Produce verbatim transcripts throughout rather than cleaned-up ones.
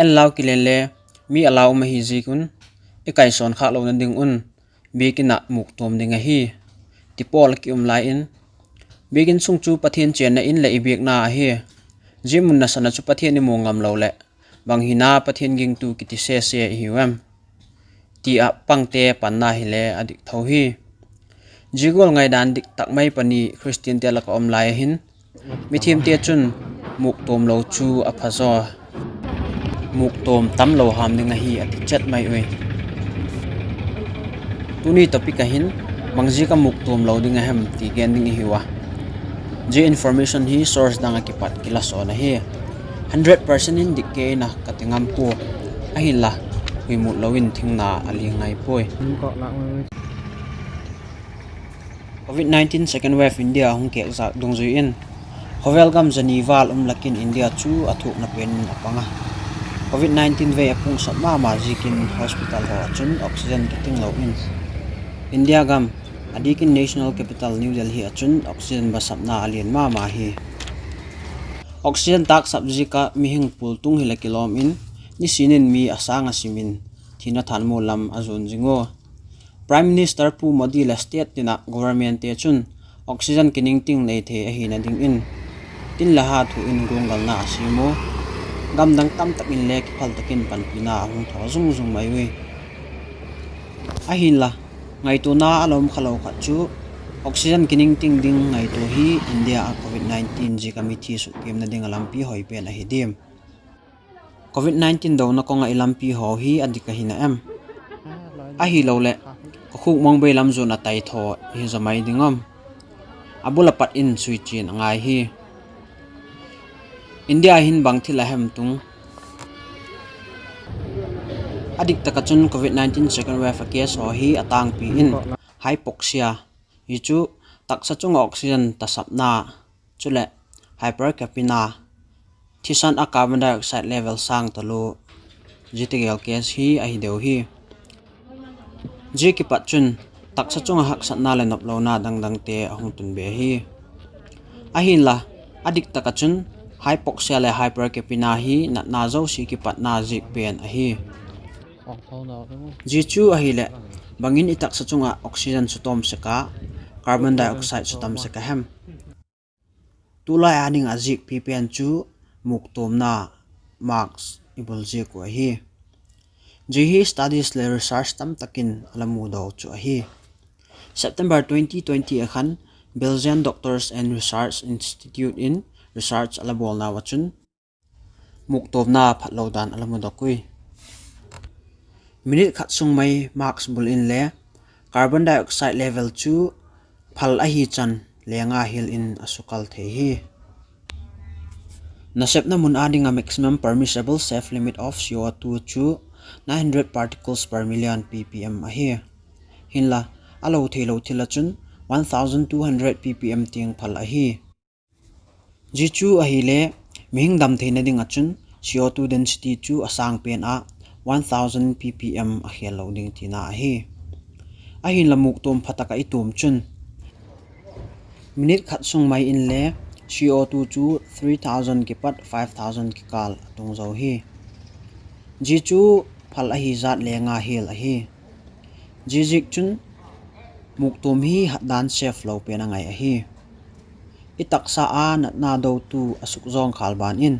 En lau kilen le mi a lau um ahi ziak un, i kaisawn khâk lona ding un biakin ah muktuam ding ahi, ti pawl a ki um lai in, biakin sung chu Pathian chênna in leh i biakna ahi. Zia mun nasan ah chu Pathian i mu ngam lo leh, bang hina Pathian gingtu kiti sese i hiu em? ti ah pangte panna hile a dik tho hi. Zia gual ngaidan dik tak mai pani Khristiante lak ah um lai a hin, mithiamte chun muktuam lo chu a pha zaw, muktuam tam lo ham ding ahi a ti chet mai ui. Tuni topic ah hin, bang ziak a muktuam lo ding a hem ti gen ding i hiu a. Zia information hi source dang ah kipat kila sawn ahi. Hundred percent in dik kei in a ka ti ngam pua. Ahinla, huimut lo in thingna a ling ngai puai. Covid nineteen second wave India hung kêkzak dungzui in, khawvel gam zani val um lak in India chu a thuakna pen in a pang a. Covid nineteen vei a pungsap ma ma ziakin hospital haw ah chun oxygen kiting lo in, India gam, a diak in national capital New Delhi ah chun oxygen basapna a lian ma ma hi. Oxygen tâksap ziak ah mihing pul tung hil a kilawm in, nisin in mi a sâng a sim in thina thanmual lam a zuan zing ua. Prime Minister Pu Modi leh state tin ah governmentte chun oxygen kiningting nei thei ahina dingin tin le ha thu in guanggalna a siam ua. Gamdang tamtak in le kiphal tak in panpina a hung thaw zung zung mai ui. Ahinla, ngaituana a la um kha lo khat chu, oxygen kiningting ding ngaitua hi India ah Covid nineteen ziak a mithi sukkiamna ding a lampi hoi pen ahi diam? Covid nineteen dona kawng ah i lampi haw hi a dik ahi na em? Ahiloleh, ka khukmang bei lam zuan a tai thaw hi zaw mai ding am? A bul a pat in suichian a ngai hi. India hin bang thil a hem tung? A dik tak ah chun Covid nineteen second wave a case haw hi a tângpi in hypoxia, hi chu taksa chung ah oxygen tasapna, chuleh hypercapnia, thisan ah carbon dioxide level sâng talua, zia tegel case hi ahi deu hi. Zia kipat chun taksa chung ah haksatna leh noplona dang dangte a hung tun be hi. Ahinla, a dik tak ah chun hypoxia leh hypercapnia hi natna zosia kipatna ziak pen ahi. Zia chu ahileh, bang in i taksa chung ah oxygen sutawm sek a, carbon dioxide sutam sek a hem? Tulai a ding a ziakpi pen chu muktuamna, mask i bul ziak uh ahi. Zia hi studies leh research tamtak in a la mudaw chu ahi. September twenty twenty a khan Belgian Doctors and Research Institute in research a la bawlnau ah chun muktuamna phatlo dan a la mudok ui. Minute khat sung mai mask bul inle carbon dioxide level chu phal ahi chan lenga hial in a sukal thei hi. Nasepna mun â ding ah maximum permissible safe limit of C O two chu nine hundred particles per million, P P M ahi. Hinla, a lo theilo thil ah chun one thousand two hundred P P M tiang phal ahi. Zia chu ahile, mihing dam theina ding ah chun C O two density chu a sâng pen ah one thousand P P M a khêl lo ding tina ahi. Ahinla, muktuam pha tak ah i tuam chun minute khat sung mai inle C O two chu three thousand kipat five thousand kikâl a tung zo hi. Zia chu phal ahi zat lenga hial ahi. Ziaziakchun, muktuam hi hatdan safe lo pen a ngai ahi. I taksa a natna dotu a sukzawngkhâl ban in,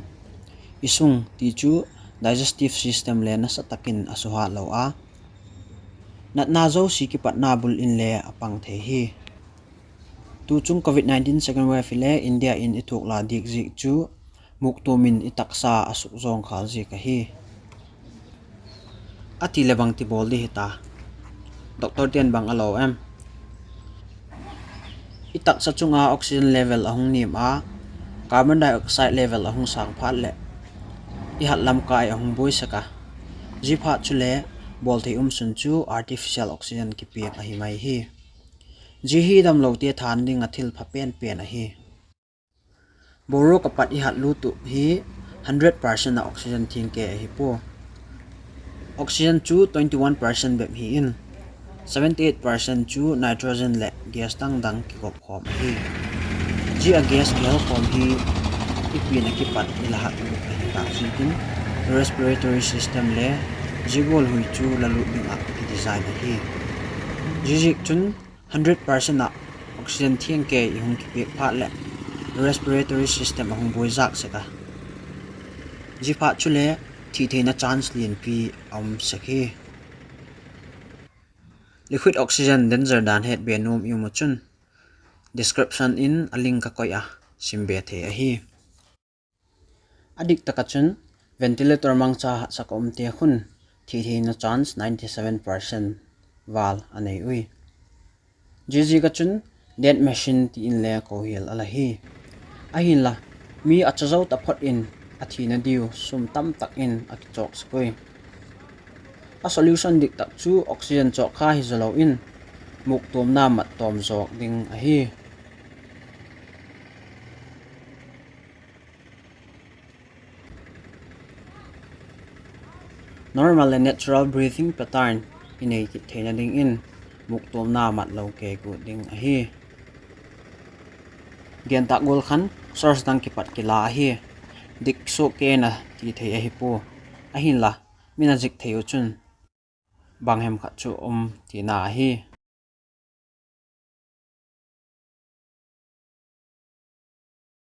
i sung ti chu digestive system le nasa tak in a suhat lo a, natna zosia kipatna bul inle a pang thei hi. Tuchung Covid nineteen second wave hile India in i thuak la diak ziak chu muktuam in i taksa a sukzawngkhâl ziak ahi. A ti leh bangti bawl di hita? Doctorte'n bang a lo em? I taksa chung ah oxygen level a hung niam a, carbon dioxide level a hung sâng phat leh i hat lam kai a hung buai sek a. Zia phat chule bawl thei um sun chu artificial oxygen kipiak ahi mai hi. Zia hi damlote than ding ah thil pha pen pen ahi. Boruak a pat i hat lut uh hi hundred percent ah oxygen thiang kei ahi pua. Oxygen chu twenty one percent bep hi in, seventy eight percent chu nitrogen leh gas dang dang kigop khawm ahi. Zia gas kihel khawm hi i pian ah kipat i la hat lut ahi tak ziakin, respiratory system le zia gual hui chu la lut ding ah kidesign ahi. Ziaziakchun, hundred percent ah oxygen thiangkei i hung kipiak phat leh respiratory system a hung buaizâk sek a, ziaphat chule thi theina chance lianpi a um sek hi. Liquid oxygen danger dan hetbe nuam i um uh chun, description in a link ka koi a, sim be thei ahi. A dik tak ah chun, ventilator mangcha hatsak a umte khun thi theina chance ninety seven percent val a nei ui. Ziaziak ah chun, death machine ti inle ko hial a la hi. Ahinla, mi a cha zo taphot in a thina diu sum tamtak in a kichawk sek ui. A solution dik tak chu oxygen chawk kha hi zalo in, muktuamna mat tawm zawk ding ahi. Normal leh natural breathing pattern i nei kit theina dingin muktuamna mat lo kei gut ding ahi. Gen tak gual khan source dang kipat kila ahi. Dik suak kei na ti thei ahi pua. Ahinla, min a zik thei uh chun bang hem khat chu um tina ahi.